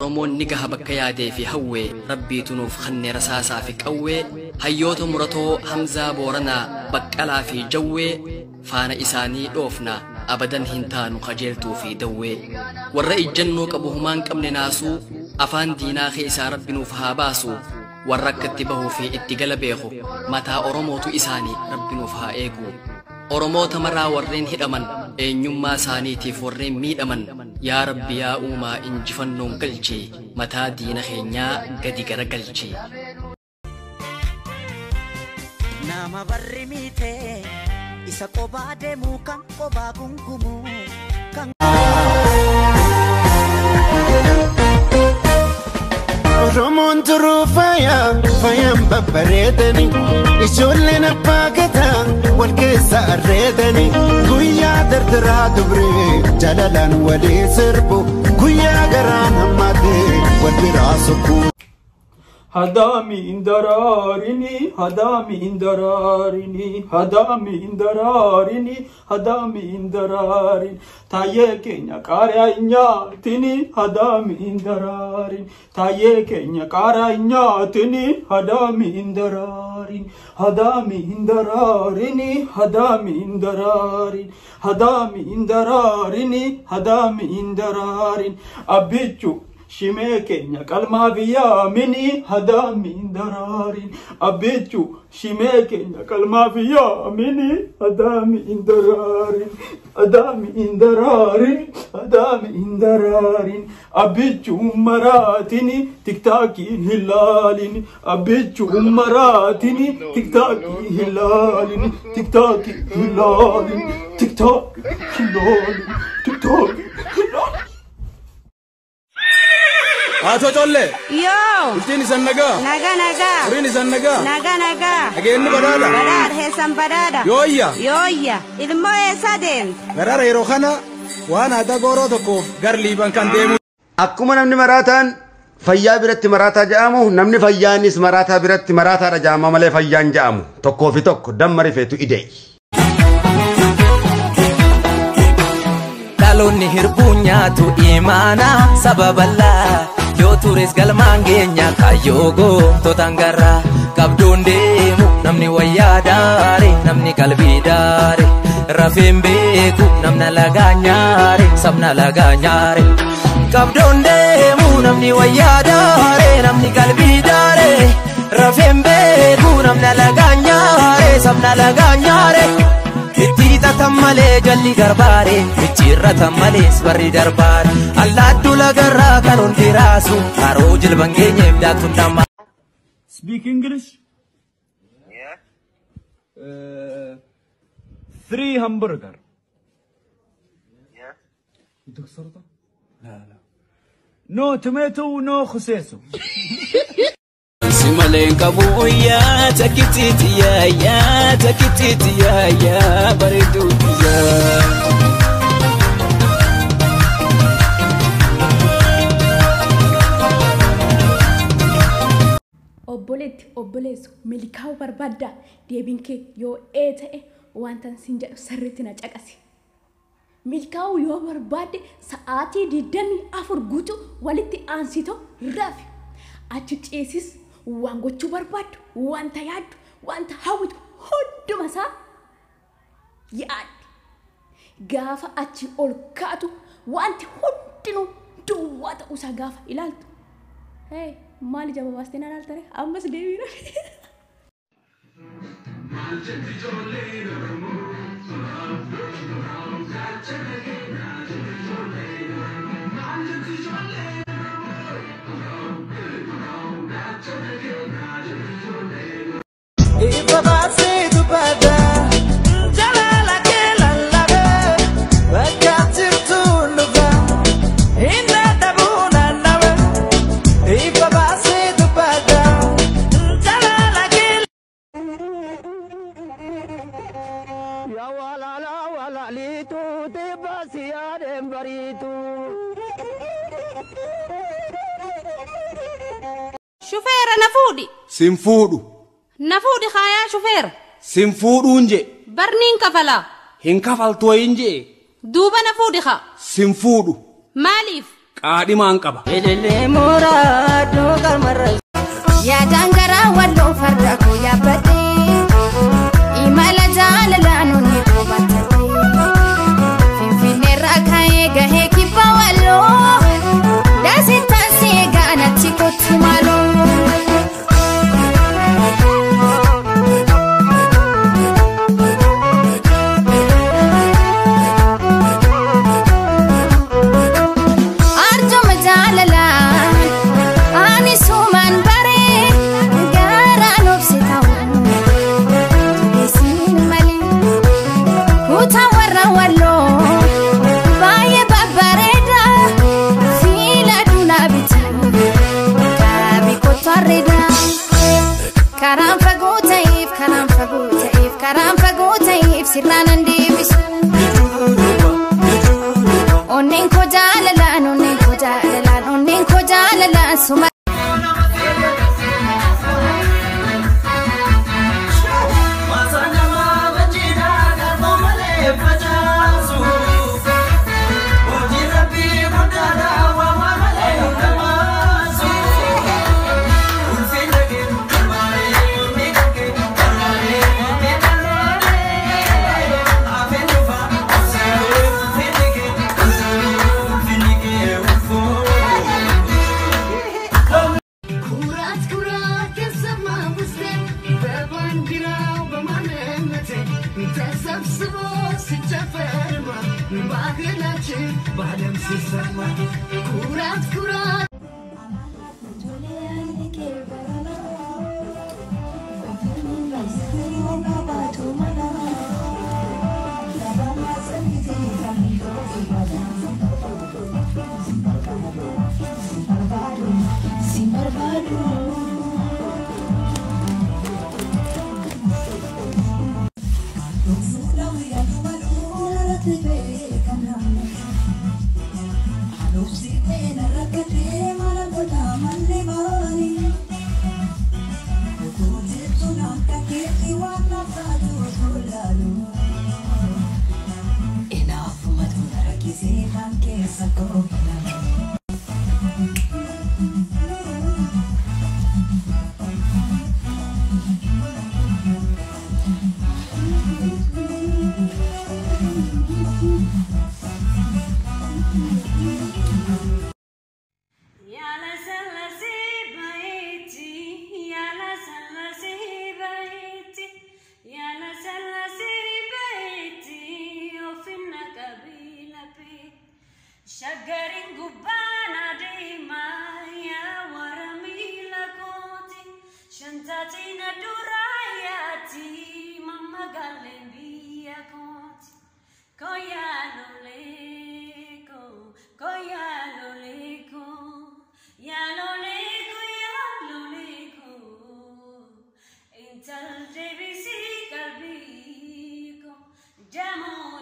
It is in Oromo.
Oromoon ni gaha bakka yaadee fi hawwee Rabbiitu nuuf khanne rasaasaa fi qawwee hayyoota muratoo Hamzaa Booranaa Baqqalaa fi Jawwee faana isaanii dhoofna abadan hin taanu qajeeltuu fi dawwee warra ijjannoo qabu humaan qabne naasuu afaan diinaa keessaa Rabbi nuuf haa baasu warra akka itti bahuu fi itti gala beeku mataa Oromootu isaanii Rabbi nuuf haa eegu. Oromoota maraa warreen hidhaman eenyummaa isaaniitiif warreen miidhaman yaa Rabbi yaa uumaa injifannoon galchi mataa diina keenyaa gadi garagalchi. Nama barri miite isa qobaa deemu kan qobaa gungumu kan. Oromoon turuu faaya faayaan babbareedani ijoolleen abbaa gadaa wal keessa arreedani guyyaa dardaraa dubree jaalalaan walii sirbu guyyaa garaan hammaatee wal biraa sokkuu. Hadami indararini, hadami indararini, hadami indararini, hadami indararin. Taye keenya qaaraa nyaatini, hadami indararin. Taye keenya qaaraa nyaatini, hadami indararin. Hadami indararini, hadami indararin. Hadami indararini, hadami indararin. Abbichu. Shimee keenya qalmaa fi yaamini hadami indararin. Abbichu shimee keenya qalmaa fi yaamini hadami indararin. Hadami indararin, hadami indararin. Abbichu maraatini tiktaakii hilaalini. Abbichu maraatini tiktaakii hilaalini. Tiktaakii hilaalini, tiktaakii hilaalini, tiktaakii hilaalini. Haatoo collee. Yoo. Bultiin isan nagaa. Nagaa nagaa. Horiin isan nagaa. Nagaa nagaa. Nageenyi badhaadha. Badhaadha heessan badhaadha. Yooyya. Yooyya. Ilmoo eessa deemte? Garaara yeroo kana waan aadaa gooroo tokkoof gar liiban kan deemu. Akkuma namni maraataan fayyaa biratti maraataa jedhamu namni fayyaanis maraataa biratti maraataadha jedhama malee fayyaan jedhamu tokkoo fi tokko damma rifeetu idee. Dhaloonni hirbuu nyaatu imaana saba bal'aa. Yoo tures galmaan geenya kaayyoo goototaan garraa qabduun deemu namni wayyaa daare namni qalbii daare rafeen beeku namna lagaa nyaare sabna lagaa nyaare qabduun deemu namni wayyaa daare namni qalbii daare rafeen beeku namna lagaa nyaare sabna lagaa nyaare. Itti malee jalli garbaare micciirratan malees barri darbaare allaattuu lagarraa kan hundi raasu haroo jilban geenyeef daaktuun dhammaa. Speak English? Yeah. 3 hamburger. Yeah. بدك سلطة؟ لا لا. No tomato, no خسيسو. Simaleen qabu yaa takkitiiti yaa yaa takkitiiti yaa yaa bareedduu yaa. Obboleetti obboleessu milkaa'uu barbaaddaa deebiin kee yoo ee ta'e wanta siin jedhu sirriitti na caqasi. Milkaa'uu yoo barbaadde sa'aatii 24 guutuu walitti aansitoo rafi. Achi ceesis waan gochuu barbaaddu, wanta yaaddu, wanta hawwitu hunduma isaa yaaddi. Gaafa achi ol kaatu wanti hundinuu duwwaa ta'uusaa gaafa ilaaltu. Hee maali jaba baastee na ilaalta ree? Ammas deebii rafi. Shufeera na fuudhi. Sin fuudhu. Na fuudhi haayaa shufeera. Sin fuudhuun jee. Barniin kafalaa. Hin kafaltu wayiin jee. Duuba na fuudhi haa. Sin fuudhu. Maaliif? Qaadhimaan qaba. Yaadaan garaa walloo farda koo yaabbadhee imala jaalalaa nunni qubatadhee Finfinneerraa ka'ee gahee kibba walloo daasittaan si eegaa natti kottu maaloo. Arjuma jaalalaan ani sumaan baree garaan obse ta'u jabeessiin malee kutaa warra walloo baay'ee babbareeda fiila dunaa bitu qaabi kottu arreeda karaan fagoo ta'eef karaan fagoo ta'eef karaan fagoo ta'eef sirnaan an deebisu. Onneen koo jaalalaan onneen koo jaalalaan onneen koo jaalalaan suma. ኩራት ኩራት ተሰማ ውስጤ በባንዲራው በማንነቴ ተሰብስቦ ሲጨፈርማ ባህላችን በዓለም ሲሰማ ኩራት ኩራት Shagarin gubbana deemaa yaa warra miila kooti shantaatina duraayaati mamma galleen biyya kooti koyaa loleeko koyaa loleeko yaa loleeko yaa loleeko intal deebisii qalbii koo jamoo.